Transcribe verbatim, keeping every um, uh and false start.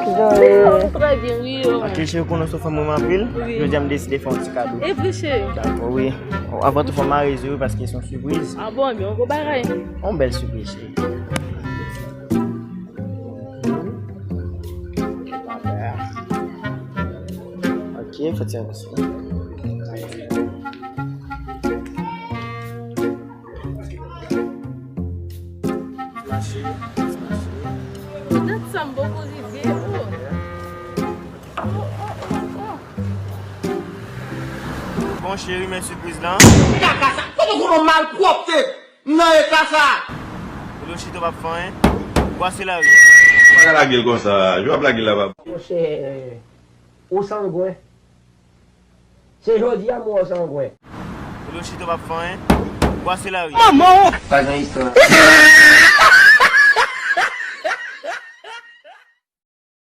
Kijan ou ye? Trè byen, wi. Ok, cheri, ou konnen w se fanm mwen anpil. Wi. Jodi a m deside fè yon ti kado. E vre, cheri? Dakò, wi. Anvan tou, fò m mare zye wi, paske se yon sipriz. A bon, ebyen, yon gwo bagay. Yon bèl sipriz, cheri. Ok, fè ti yon konsa. Dat sa m poko rive. Oh. Oh, oh, oh, oh. Bon, cheri, men sipriz lan. Kaka sa, kote w konnen malpwòpte nan eta sa? Ou chita w p ap fè anyen. Bwase lari. Pa ka lage l konsa, jan w ap lage l la, papa. Monchè, ou sangwen. Se jodi a m wè w sangwen. Ou chita w p ap fè anyen. Bwase lari. Manman w! Pa gen istwa.